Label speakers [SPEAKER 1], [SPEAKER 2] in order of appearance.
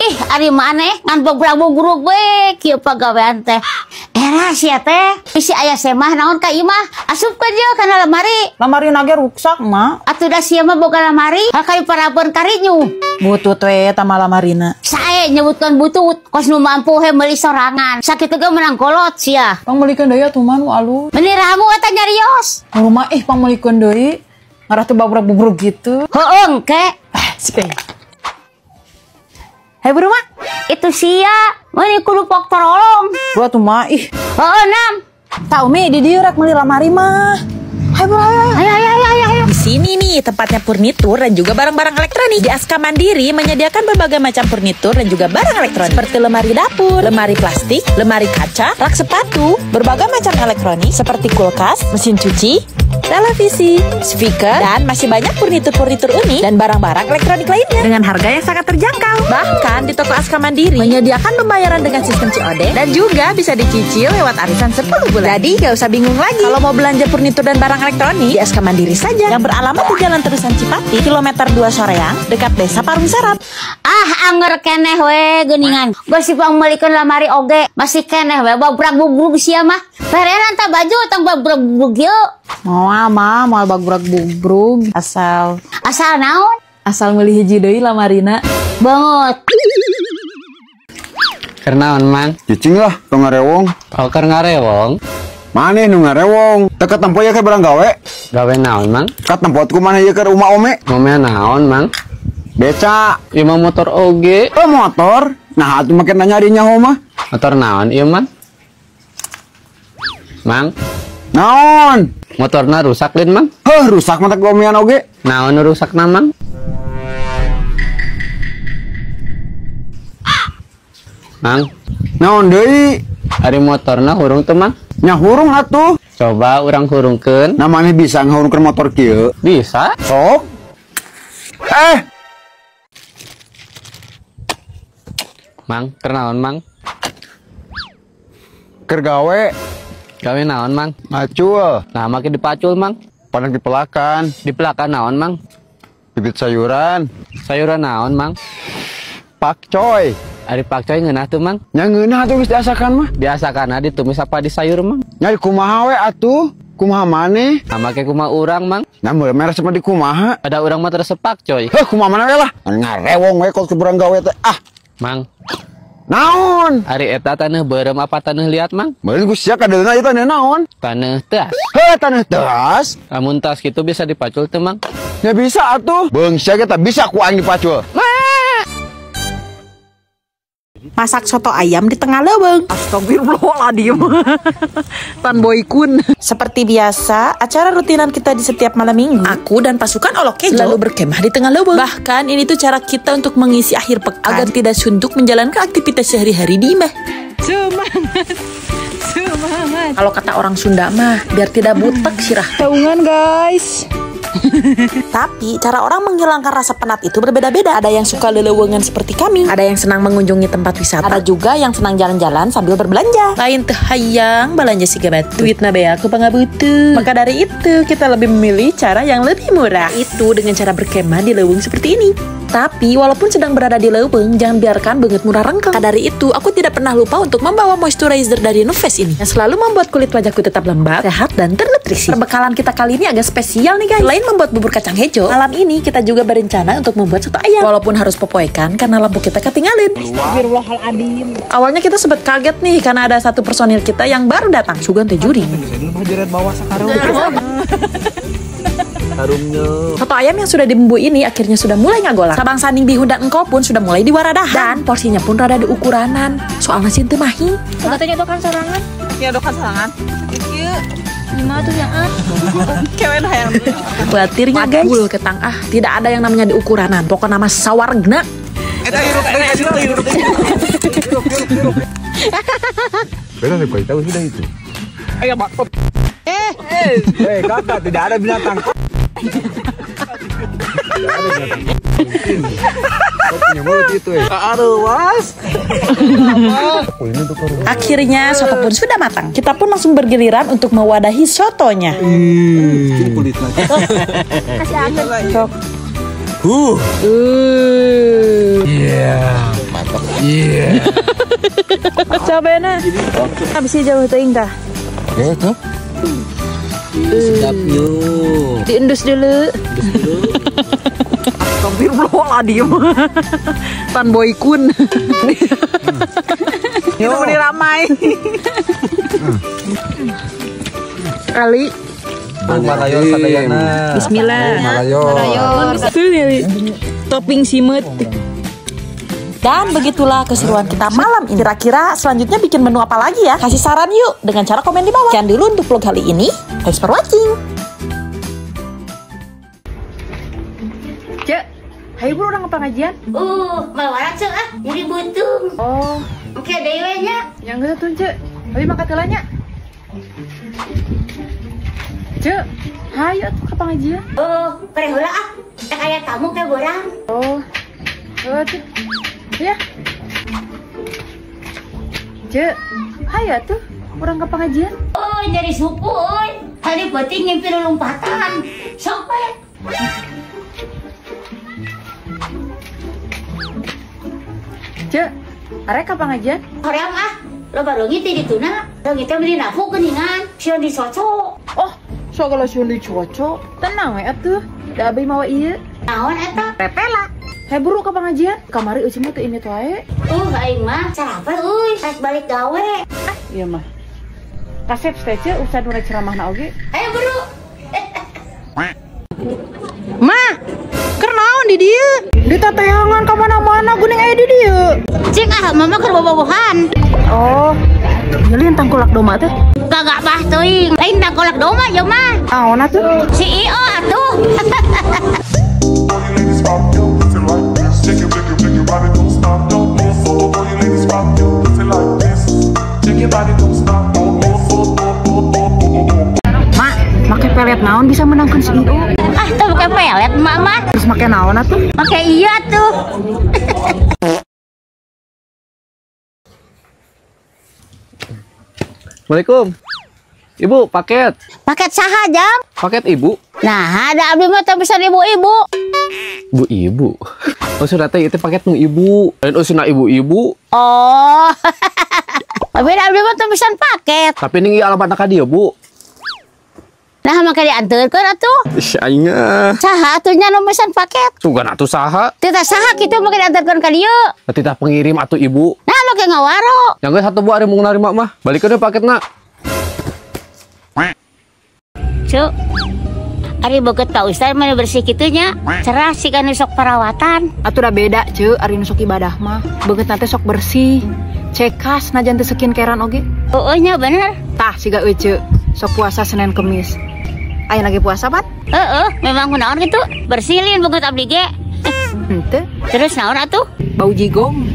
[SPEAKER 1] Ih, ari maneh ngan bograg-bogrug we kieu pagawean teh. Era sia teh, bisi aya semah naon ka imah, asupkeun ye kana lemari.
[SPEAKER 2] Lemari nage ruksak, Mak.
[SPEAKER 1] Atuh da sia mah boga lemari, hal kayu parabon karinyu.
[SPEAKER 2] Butut we eta mah lamarina.
[SPEAKER 1] Sae nyebutkeun butut, kos nu mampu he meuli sorangan. Sakitu ge meunang kolot sia.
[SPEAKER 2] Pangmeulikeun deui atuh mah nu alus.
[SPEAKER 1] Meuni rangu eta nyarios.
[SPEAKER 2] Rumah ih pangmeulikeun deui. Ngarah teu babrag-bubrug gitu.
[SPEAKER 1] Heueuh engke.
[SPEAKER 2] Ah, sip. Hei buru mak.
[SPEAKER 1] Itu sia, meuni kudu pok torolong.
[SPEAKER 2] Gua tuh mah ih.
[SPEAKER 1] Heueuh nam.
[SPEAKER 2] Tau mi di dieu rek meuli lamari mah. Hai buru ayo.
[SPEAKER 1] Ayo ayo ayo ayo.
[SPEAKER 3] Di sini nih tempatnya furnitur dan juga barang-barang elektronik. Di Aska Mandiri menyediakan berbagai macam furnitur dan juga barang elektronik seperti lemari dapur, lemari plastik, lemari kaca, rak sepatu, berbagai macam elektronik seperti kulkas, mesin cuci, televisi, speaker, dan masih banyak furnitur-furnitur unik dan barang-barang elektronik lainnya dengan harga yang sangat terjangkau. Bahkan di toko Aska Mandiri menyediakan pembayaran dengan sistem COD dan juga bisa dicicil lewat arisan 10 bulan. Jadi gak usah bingung lagi kalau mau belanja furnitur dan barang elektronik di Aska Mandiri saja yang beralamat di Jalan Terusan Cipati, kilometer 2 Soreang, dekat Desa Parung Sarap.
[SPEAKER 1] Ah, anger keneh we geuningan. Geus dipangmeulikeun lamari oge, masih keneh we babrag-bubrug sia mah. Perenan ta baju tong babrag-bubrug ieu.
[SPEAKER 2] Moal mah, moal bagrag-bubrug asal
[SPEAKER 1] asal naon?
[SPEAKER 2] Asal meuli hiji deui lamarina.
[SPEAKER 1] Banget.
[SPEAKER 4] Keur naon, Mang?
[SPEAKER 5] Cicing lah, tong ngarewong.
[SPEAKER 4] Oh, keur ngarewong.
[SPEAKER 5] Maneh nu ngarewong. Teu katempo ieu ke barang gawe.
[SPEAKER 4] Gawe naon, Mang?
[SPEAKER 5] Katempo ku maneh ieu keur uma ome.
[SPEAKER 4] Ome naon, Mang?
[SPEAKER 5] Beca.
[SPEAKER 4] Ieu mah motor oge.
[SPEAKER 5] Oh, motor. Nah, atuh make nanya ari nyaho mah.
[SPEAKER 4] Motor naon ieu, Mang? Mang?
[SPEAKER 5] Naon?
[SPEAKER 4] Motorna rusak lin, Mang?
[SPEAKER 5] Heuh, rusak mah teh gomean oge.
[SPEAKER 4] Naon rusakna, Mang? Mang?
[SPEAKER 5] Naon deui?
[SPEAKER 4] Ari motorna hurung teu, Mang?
[SPEAKER 5] Nya hurung atuh.
[SPEAKER 4] Coba urang hurungkeun.
[SPEAKER 5] Nah, maneh bisa ngahurungkeun motor kieu?
[SPEAKER 4] Bisa.
[SPEAKER 5] Sok.
[SPEAKER 4] Mang, keur naon, Mang?
[SPEAKER 5] Keur gawe.
[SPEAKER 4] Gawe naon, Mang?
[SPEAKER 5] Macul.
[SPEAKER 4] Nah, make dipacul, Mang.
[SPEAKER 5] Padang dipelakan.
[SPEAKER 4] Dipelakan naon, Mang?
[SPEAKER 5] Bibit sayuran.
[SPEAKER 4] Sayuran naon, Mang?
[SPEAKER 5] Pakcoy.
[SPEAKER 4] Ari pakcoy ngeunah tuh, Mang?
[SPEAKER 5] Nya ngeunah atuh geus diasakan mah.
[SPEAKER 4] Diasakan ditumis apa di sayur, Mang?
[SPEAKER 5] Nya kumaha we atuh? Kumaha maneh?
[SPEAKER 4] Nah, make kumaha urang, Mang?
[SPEAKER 5] Nah, meureuh resep mah di kumaha?
[SPEAKER 4] Ada urang mah resep pakcoy.
[SPEAKER 5] Heuh, kumaha maneh we lah. Ngarewong we kos kurang gawe teh. Ah.
[SPEAKER 4] Mang.
[SPEAKER 5] Naon?
[SPEAKER 4] Ari eta taneuh beureum apa taneuh liat, Mang?
[SPEAKER 5] Meureun ku sia kadeuna ieu taneuh naon?
[SPEAKER 4] Taneuh teas.
[SPEAKER 5] Heuh, taneuh teas.
[SPEAKER 4] Lamun tas kitu bisa dipacul teu, Mang?
[SPEAKER 5] Ya bisa atuh. Beung sia ge teh bisa ku aing dipacul.
[SPEAKER 3] Masak soto ayam di tengah leuweung.
[SPEAKER 2] Astagfirullahaladzim. Tan boykun.
[SPEAKER 3] Seperti biasa, acara rutinan kita di setiap malam minggu, aku dan pasukan Olok Kejo selalu berkemah di tengah leuweung. Bahkan ini tuh cara kita untuk mengisi akhir pekan agar tidak suntuk menjalankan aktivitas sehari-hari di imah.
[SPEAKER 2] Semangat. Semangat.
[SPEAKER 3] Kalau kata orang Sunda mah, biar tidak butek sirah.
[SPEAKER 2] Taungan, guys.
[SPEAKER 3] Tapi cara orang menghilangkan rasa penat itu berbeda-beda. Ada yang suka lelewengan seperti kami, ada yang senang mengunjungi tempat wisata, ada juga yang senang jalan-jalan sambil berbelanja. Lain teh hayang belanja siga batu, duitna bea aku pangabutuh. Maka dari itu kita lebih memilih cara yang lebih murah, itu dengan cara berkemah di leuweung seperti ini. Tapi walaupun sedang berada di leuweung, jangan biarkan banget murah rengkeng. Maka dari itu, aku tidak pernah lupa untuk membawa moisturizer dari Nuface ini, yang selalu membuat kulit wajahku tetap lembab, sehat, dan ternutrisi. Perbekalan kita kali ini agak spesial nih guys. Selain membuat bubur kacang hijau, malam ini kita juga berencana untuk membuat soto ayam. Walaupun harus popoekan karena lampu kita ketinggalan.
[SPEAKER 2] Astagfirullahaladzim.
[SPEAKER 3] Awalnya kita sempat kaget nih karena ada satu personil kita yang baru datang. Sugan teh juring. Soto ayam yang sudah dibumbui ini akhirnya sudah mulai ngagolak. Sabang sanding bihun dan engkau pun sudah mulai diwaradahan. Dan porsinya pun rada diukuranan. Soalnya sih teu mahi.
[SPEAKER 6] Katanya dokan sorangan.
[SPEAKER 2] Ya dokan sorangan.
[SPEAKER 6] Ieu lima tuh yang ah.
[SPEAKER 2] Kewen hayang.
[SPEAKER 3] Khawatirnya guys. Full ketang ah, tidak ada yang namanya diukuranan. Pokoknya nama sawargna.
[SPEAKER 7] Eta hirup hirup.
[SPEAKER 5] Beda nih, tahu sudah itu.
[SPEAKER 7] Ayo, Pak.
[SPEAKER 5] Kakak tidak ada binatang. Kau punya mulut itu ya.
[SPEAKER 7] Aduh, was.
[SPEAKER 3] Akhirnya soto pun sudah matang. Kita pun langsung bergiliran untuk mewadahi sotonya.
[SPEAKER 6] Kasih aku.
[SPEAKER 7] Yeah.
[SPEAKER 4] Batok.
[SPEAKER 5] Iya.
[SPEAKER 2] Cabena. Habis jauh teuing tah.
[SPEAKER 5] Ya tuh.
[SPEAKER 4] Sedap yuk.
[SPEAKER 2] Diendus dulu.
[SPEAKER 4] Endus dulu.
[SPEAKER 3] Astagfirullah lah diem. Tan Boy Kun. Itu beli ramai.
[SPEAKER 2] Ali.
[SPEAKER 5] Malayor sadayana.
[SPEAKER 2] Bismillah.
[SPEAKER 5] Malayor.
[SPEAKER 2] Topping simet.
[SPEAKER 3] Dan begitulah keseruan kita malam ini. Kira-kira selanjutnya bikin menu apa lagi ya? Kasih saran yuk dengan cara komen di bawah. Sekian dulu untuk vlog kali ini. Thanks for watching.
[SPEAKER 2] Cek, hayu bro orang pengajian?
[SPEAKER 1] Mawaran cek ah, jadi butuh.
[SPEAKER 2] Oh,
[SPEAKER 1] oke dewe nya.
[SPEAKER 2] Yang geus tuh cek, tapi makan heula nya. Cek, hayu atuh ke pengajian.
[SPEAKER 1] Oh, pre heula ah. Teh aya tamu ke borang.
[SPEAKER 2] Oh. Tuh. Ya. Cek, hayu atuh urang ke pengajian.
[SPEAKER 1] Oh, jadi suku euy. Tadi peuting ngimpi lompatan. Sok we.
[SPEAKER 2] Cek, arek ka pengajian?
[SPEAKER 1] Hoream ah, loba leungit di dituna. Leungit teh meuli nafsu geuningan, sieun disoco.
[SPEAKER 2] Oh, sagala sieun dicoco. Tenang we atuh, da abdi mawa ieu.
[SPEAKER 1] Naon eta?
[SPEAKER 2] Repela. Hei buru ka pengajian. Kamari euy mah teu ini wae.
[SPEAKER 1] Aing mah sarapan euy, rek balik gawe.
[SPEAKER 2] Ah, ieu mah. Kasep teh ceu usah nu rek ceramahna oge.
[SPEAKER 1] Ayo buru.
[SPEAKER 2] Ma, keur naon di dieu? Di tateangan ka mana-mana geuning aya di dieu.
[SPEAKER 1] Cik ah, mama keur bobogohan.
[SPEAKER 2] Oh, nyelin tangkolak doma teh?
[SPEAKER 1] Kagak bah teuing. Lain tangkolak doma ieu mah.
[SPEAKER 2] Naon atuh?
[SPEAKER 1] CEO atuh.
[SPEAKER 2] Mak, make pelet naon bisa menangkan CEO?
[SPEAKER 1] Ah, tuh pakai pelet mak mah.
[SPEAKER 2] Terus make naon atuh?
[SPEAKER 1] Make iya tuh.
[SPEAKER 4] Assalamualaikum. Ibu, paket.
[SPEAKER 1] Paket saha jam?
[SPEAKER 4] Paket ibu.
[SPEAKER 1] Nah, ada abdi mah teu bisa ibu-ibu.
[SPEAKER 4] Bu ibu. Oh, sudah teh itu paket nu ibu. Lain usuna ibu-ibu.
[SPEAKER 1] Oh. Tapi abdi mah teu pisan paket.
[SPEAKER 4] Tapi ini alamatna ka dieu, Bu.
[SPEAKER 1] Nah, maka diantarkeun atuh.
[SPEAKER 4] Ih, aing ah.
[SPEAKER 1] Saha atuh nya nu pesan paket?
[SPEAKER 4] Sugan atuh saha?
[SPEAKER 1] Teu tah saha kitu maka diantarkeun ka dieu.
[SPEAKER 4] Titah pengirim atuh ibu.
[SPEAKER 1] Nah, make ngawaro.
[SPEAKER 4] Yang geus satu bu ari mung narima mah. Balikeun we paketna.
[SPEAKER 1] Cuk. Ari beukeut Pak Ustad mah bersih kitu nya. Cerah sih kan sok perawatan.
[SPEAKER 2] Atuh da beda, Cuk, ari nu sok ibadah mah. Beukeutna teh sok bersih. Cekas najan teu skincarean oge.
[SPEAKER 1] Heueuh nya bener.
[SPEAKER 2] Tah siga euy, Cuk. Sok puasa Senin Kemis. Aya lagi puasa, Pan?
[SPEAKER 1] Heeh, memang kunaon kitu? Bersihin beukeut abdi ge.
[SPEAKER 2] Henteu.
[SPEAKER 1] Terus naon atuh?
[SPEAKER 2] Bau jigong.